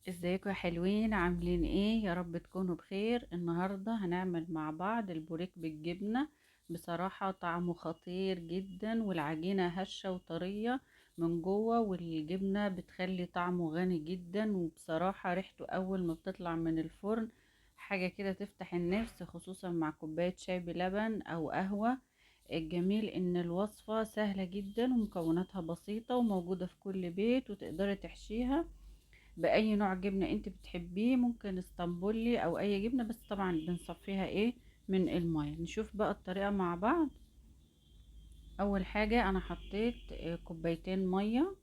ازيكم يا حلوين؟ عاملين ايه؟ يا رب تكونوا بخير. النهارده هنعمل مع بعض البوريك بالجبنه. بصراحه طعمه خطير جدا، والعجينه هشه وطريه من جوه، والجبنه بتخلي طعمه غني جدا، وبصراحه ريحته اول ما بتطلع من الفرن حاجه كده تفتح النفس، خصوصا مع كوبايه شاي بلبن او قهوه. الجميل ان الوصفه سهله جدا ومكوناتها بسيطه وموجوده في كل بيت، وتقدري تحشيها باي نوع جبنه انت بتحبيه، ممكن اسطنبولي او اي جبنه، بس طبعا بنصفيها من الميه. نشوف بقى الطريقه مع بعض. اول حاجه انا حطيت كوبايتين ميه،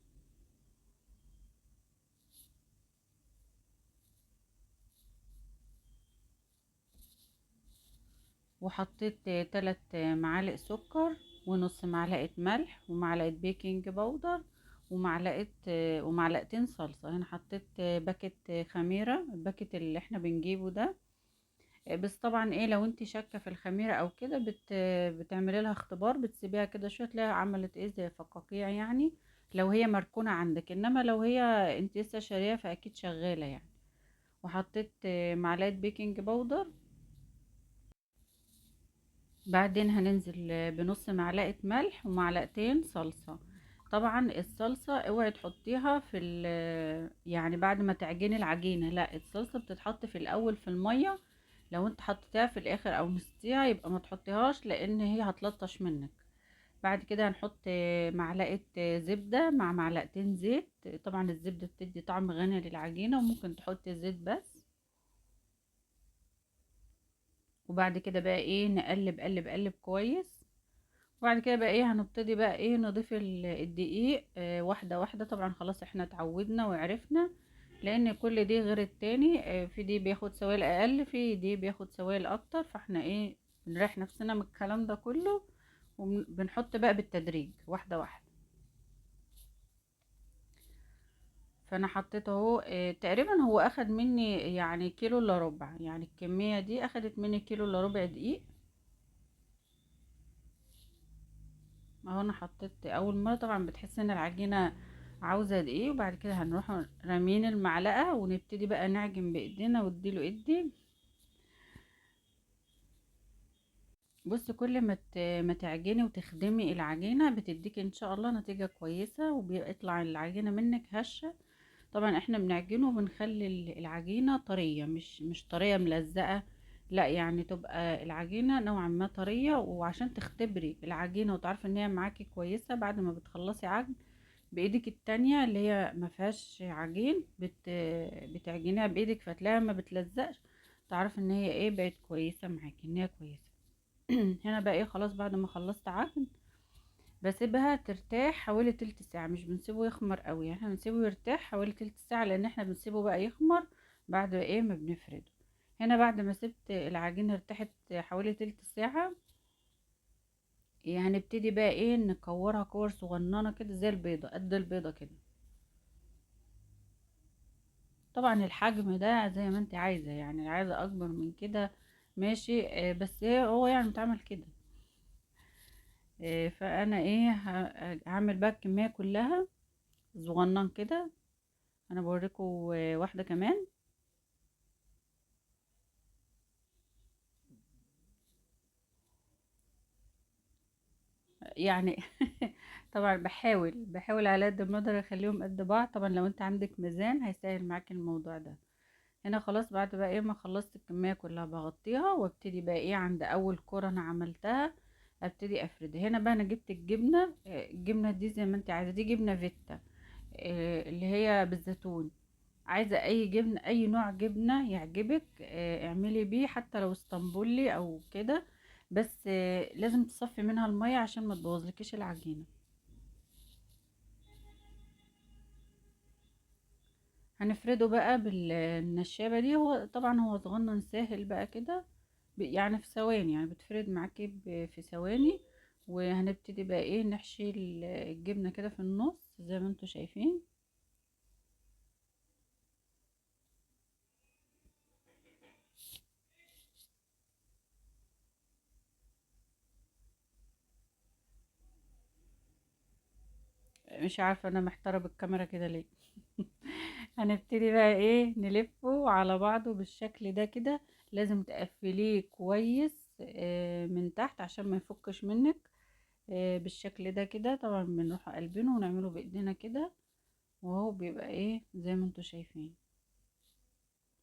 وحطيت 3 معالق سكر، ونص معلقه ملح، ومعلقه بيكنج باودر، ومعلقتين صلصه. هنا حطيت باكت خميره، الباكت اللي احنا بنجيبه ده، بس طبعا لو انت شاكه في الخميره او كده بتعملي لها اختبار، بتسيبيها كده شويه تلاقيها عملت زي فقاقيع يعني، لو هي مركونه عندك، انما لو هي انت لسه شاريها فاكيد شغاله يعني. وحطيت معلقه بيكنج باودر. بعدين هننزل بنص معلقه ملح ومعلقتين صلصه. طبعا الصلصه اوعي تحطيها في يعني بعد ما تعجني العجينه، لا، الصلصه بتتحط في الاول في الميه. لو انت حطيتيها في الاخر او نسيتيها يبقى ما تحطيهاش، لان هي هتلطش منك. بعد كده هنحط معلقه زبده مع معلقتين زيت. طبعا الزبده بتدي طعم غني للعجينه، وممكن تحطي زيت بس. وبعد كده بقى نقلب قلب قلب كويس. وبعد كده بقى هنبتدي بقى نضيف الدقيق، واحده واحده. طبعا خلاص احنا اتعودنا وعرفنا، لان كل دي غير التاني، في دي بياخد سوائل اقل، في دي بياخد سوائل اكتر، فاحنا بنريح نفسنا من الكلام ده كله، وبنحط بقى بالتدريج واحده واحده. فانا حطيت اهو، تقريبا هو اخد مني كيلو الا ربع، يعني الكميه دي اخدت مني كيلو الا ربع دقيق. اهو انا حطيت اول مره. طبعا بتحس ان العجينه عاوزه دقيق، وبعد كده هنروح رامين المعلقه ونبتدي بقى نعجن بايدينا واديله ادي. بص، كل ما تعجني وتخدمي العجينه بتديك ان شاء الله نتيجه كويسه، وبيطلع العجينه منك هشه. طبعا احنا بنعجنه وبنخلي العجينه طريه، مش طريه ملزقه، لا، تبقى العجينه نوعا ما طريه. وعشان تختبري العجينه وتعرفي ان هي معاكي كويسه، بعد ما بتخلصي عجن بايدك التانية اللي هي ما فيهاش عجين، بتعجنيها بايدك فتلاقيها ما بتلزقش، تعرفي ان هي بقت كويسه معاكي، ان هي كويسه. هنا بقى خلاص بعد ما خلصت عجن بسيبها ترتاح حوالي تلت ساعة، مش بنسيبه يخمر قوي، احنا بنسيبه يرتاح حوالي تلت ساعة، لان احنا بنسيبه بقى يخمر بعد ما بنفرده. هنا بعد ما سبت العجينة ارتاحت حوالي تلت ساعة، هنبتدي بقى نكورها كور صغننة كده زي البيضة، قد البيضة كده. طبعا الحجم ده زي ما انت عايزة، عايزة اكبر من كده ماشي، بس هو بتعمل كده. فانا هعمل بقى الكمية كلها صغنن كده. انا بوريكم واحدة كمان. طبعا بحاول على قد ما اقدر اخليهم قد بعض. طبعا لو انت عندك ميزان هيسهل معاك الموضوع ده. هنا خلاص بعد بقى ما خلصت الكمية كلها بغطيها، وابتدي بقى عند اول كرة انا عملتها ابتدي افردها. هنا بقى انا جبت الجبنة، الجبنة دي زي ما انت عايزة، دي جبنة فيتا، اللي هي بالزيتون. عايزة اي جبنة، اي نوع جبنة يعجبك، اعملي بيه، حتى لو اسطنبولي او كده، بس، لازم تصفي منها المية عشان ما تبوظلكيش العجينة. هنفرده بقى بالنشابة دي. هو طبعا هو صغنن ساهل بقى كده، في ثواني، بتفرد معاكي في ثواني. وهنبتدي بقى نحشي الجبنة كده في النص زي ما انتوا شايفين. مش عارفة انا محتارة بالكاميرا كده ليه. هنبتدي بقى ايه نلفه على بعضه بالشكل ده كده. لازم تقفليه كويس من تحت عشان ما يفكش منك بالشكل ده كده. طبعا بنروح قلبينه ونعمله بايدينا كده، وهو بيبقى ايه زي ما انتوا شايفين.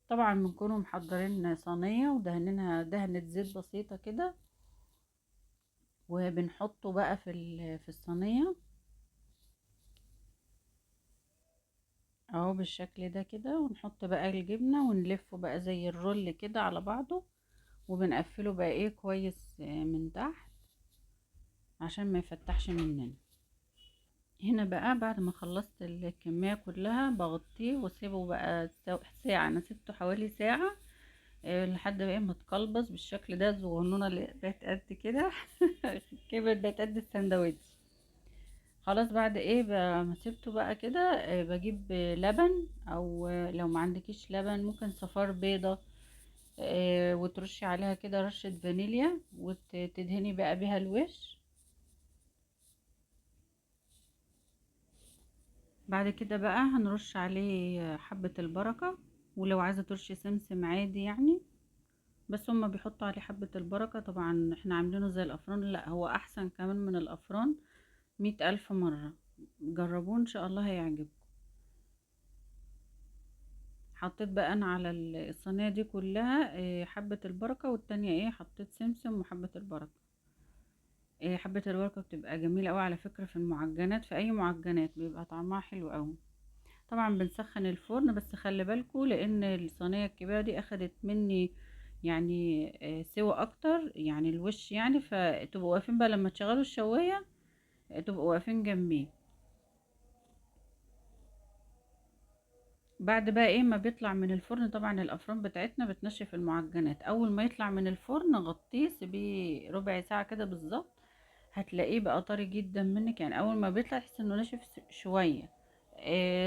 طبعا بنكونوا محضرين صينية ودهنينها دهنة زيت بسيطة كده، وبنحطه بقى في الصينية اهو بالشكل ده كده، ونحط بقى الجبنة ونلفه بقى زي الرول كده على بعضه، وبنقفله بقى ايه كويس من تحت عشان ما يفتحش مننا. هنا بقى بعد ما خلصت الكمية كلها بغطيه واسيبه بقى ساعة. انا سبته حوالي ساعة لحد بقى ما اتقلبص بالشكل ده. الصغنونه اللي بقت قد كده كبرت بقت قد السندوتش خلاص. بعد ايه بقى ما سبته بقى كده، بجيب لبن، او لو ما عندكيش لبن ممكن صفار بيضة، وترشي عليها كده رشة فانيليا وتدهني بقى بيها الوش. بعد كده بقى هنرش عليه حبة البركة، ولو عايزة ترشي سمسم عادي يعني، بس هما بيحطوا عليه حبة البركة. طبعا احنا عاملينه زي الافران، لا هو احسن كمان من الافران 100,000 مرة. جربوه ان شاء الله هيعجبكم. حطيت بقى انا على الصينية دي كلها حبة البركة، والتانية حطيت سمسم وحبة البركة. حبة البركة بتبقى جميلة قوي على فكرة في المعجنات، في اي معجنات بيبقى طعمها حلو قوي. طبعا بنسخن الفرن، بس خلي بالكم لان الصينية الكبيرة دي اخدت مني سوى اكتر، يعني الوش يعني، فتبقوا واقفين بقى لما تشغلوا الشواية، تبقوا واقفين جنبيه. بعد بقى ما بيطلع من الفرن، طبعا الافران بتاعتنا بتنشف المعجنات، اول ما يطلع من الفرن غطيه سيبيه ربع ساعة كده بالظبط، هتلاقيه بقى طري جدا منك. اول ما بيطلع تحس انه ناشف شوية،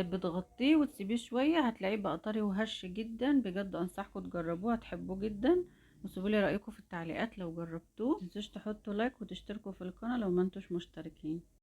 بتغطيه وتسيبيه شوية هتلاقيه بقى طري وهش جدا. بجد انصحكم تجربوه، هتحبوه جدا. وسيبولي رايكم في التعليقات لو جربتوه. متنسوش تحطوا لايك وتشتركوا في القناة لو ما انتوش مشتركين.